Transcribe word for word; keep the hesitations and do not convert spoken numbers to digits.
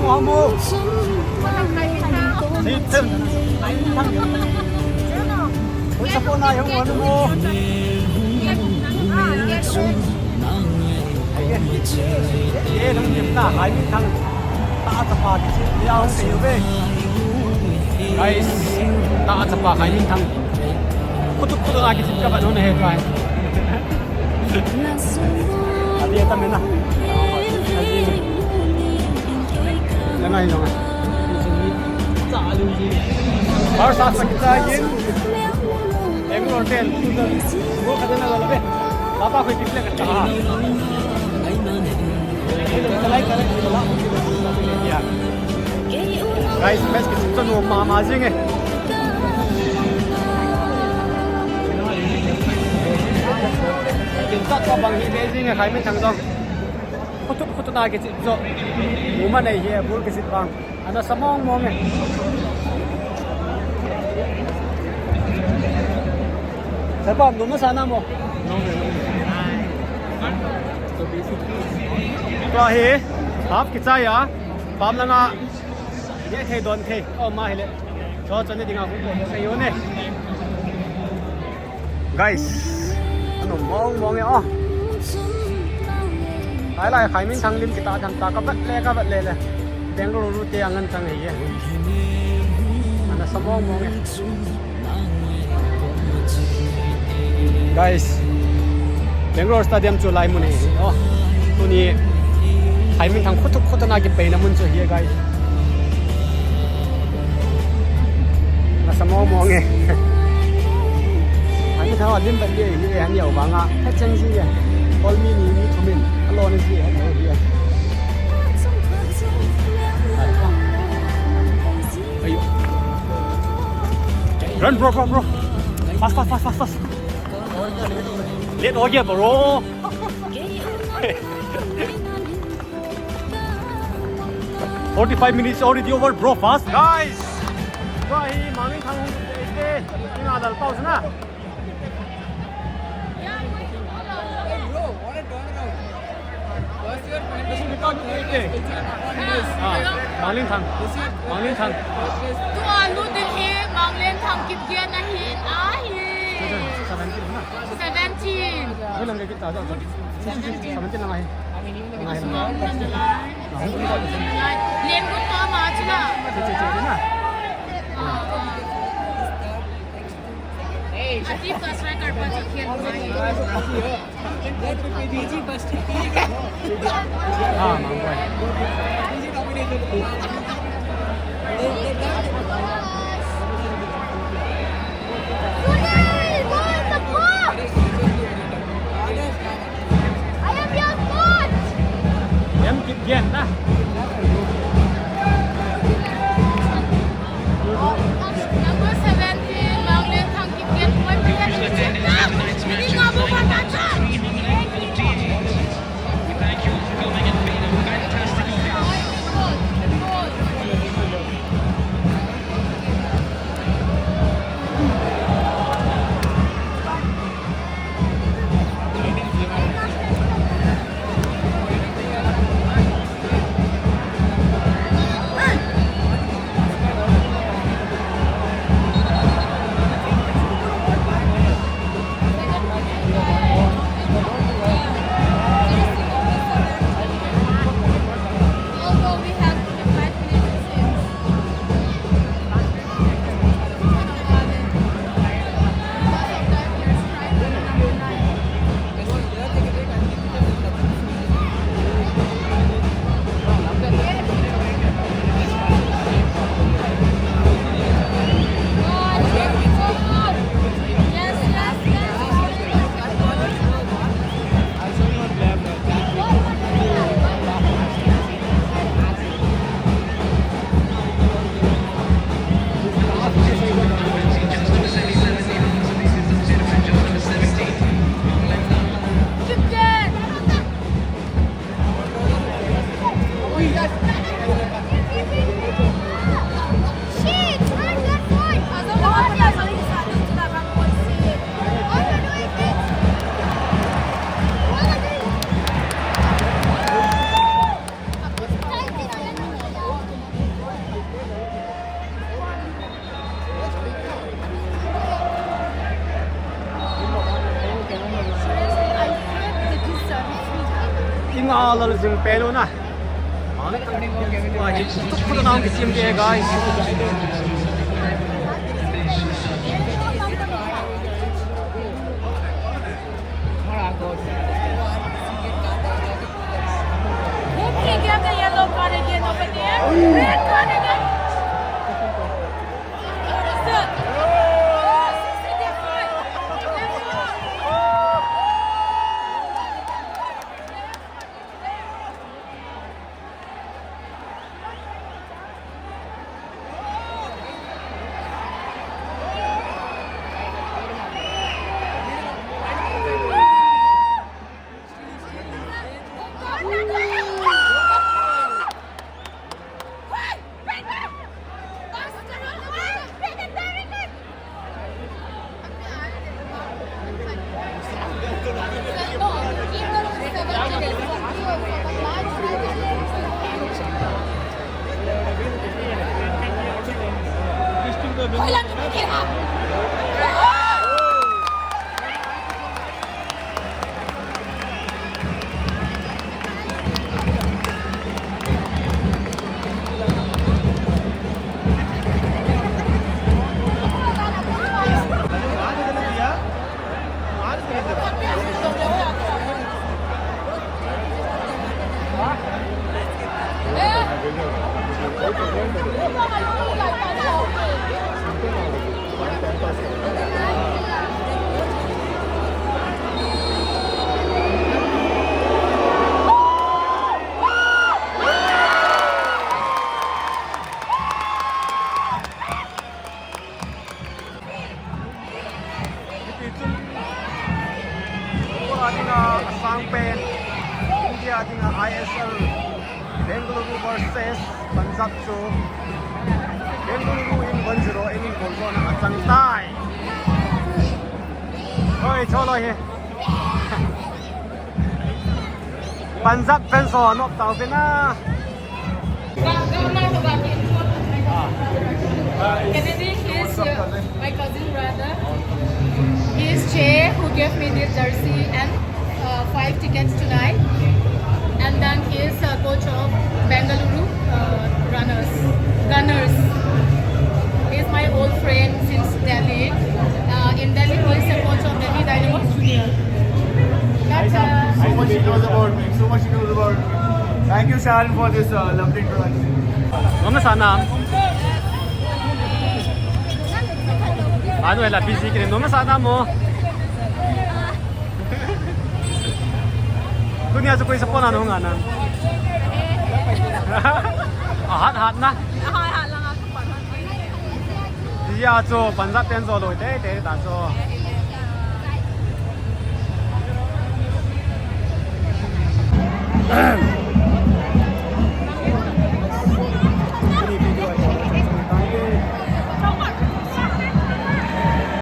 Amo. Ni tem. Ai, thang. Oi, support na yung ano mo. Ai, eh, nung dim na, Khai Min Thang. Ta ta pa kichi, ya hung kayo be. Guys, ta ta pa Khai Min Thang. Kutuk kutuk lagi sih kapan nuna he tuan. Adi eta mena. Langa hi langa. Bar sa sakit lagi. Ego hotel. Go kada na lalabe. Baba ko ipi plek ka. Guys, best kisit to no mama jing eh. Kin ta to bang hi be jing eh, Khai Min Thang jong. Khutup khutup na kisit to. Muma nei hi, bul kisit bang. Ana sa mong mong eh. Sa pa, nung masa na mo. Tua hi, half kichai a, pam langa, ye thei don thei, o ma hi le. Cho cho ne dinga hu ko thei yo ne. Guys, ano mong mong e o. Lai lai Khai Min Thang lim kita tham ta ka bat le ka bat le le. Bengaluru te angan tang e. Ana sa mong mong e. Guys, Bangalore Stadium chu lai mun e. O, tuni Khai Min Thang khutup khutup na kipeina mun chu hi guys. Nasa mong mong e. Ani thaw lim bat ye ni e ani au banga. Ka chang ji ye. Kol mi ni mi thumin. Alo ni ji ani au ye. Ayo. Run, bro, bro, bro. Fast, fast, fast, fast, fast. Late ho gaya, bro. Forty-five minutes already over, bro. Fast, guys. Tua hi Manglen thang hung te, ina dal pause na. Ah, Manglen thang. Manglen thang. Tua lut ding hi Manglen thang Kipgen ahin ahi. Seventeen na. Seventeen. Bilang ke kita dah. Seventeen lang ahi. Lang ahi. Lengkun to ma chila. Che, che, che, che na. Ati ka striker pa cha khel mai. Ah, Manglen. I am your coach. Em Kipgen na. Number seventeen, Manglen thang Kipgen. Thank you for coming and playing a fantastic game. Nga lal jing pelo na. Put down kisim ke, guys. Yellow card again over there. Red card again. Hiti chun, football a dinga asang pen, India a dinga I S L, Bengaluru versus Punjab chu, Bengaluru in one zero in goal kona achang tai. Oi, cholo hi. Punjab fans ho nop tau pen a. Kennedy, he is, uh, my cousin brother. He is Che, who gave me this jersey and, uh, five tickets tonight. And then he is, uh, coach of Bengaluru, uh, Runners, Gunners. He is my old friend since Delhi. Uh, in Delhi, he is a coach of Delhi Dynamos Junior. That's, uh, So much he knows about me. So much he knows about me. Thank you, Sharon, for this, uh, lovely introduction. Nome sa nam? Ano ela busy kini. Nome sa nam mo? Tunia chu koi support na nung anan. Ahat hat na. Ahat hat lang ako pa. Dia chu Punjab ten jo loi te te ta chu.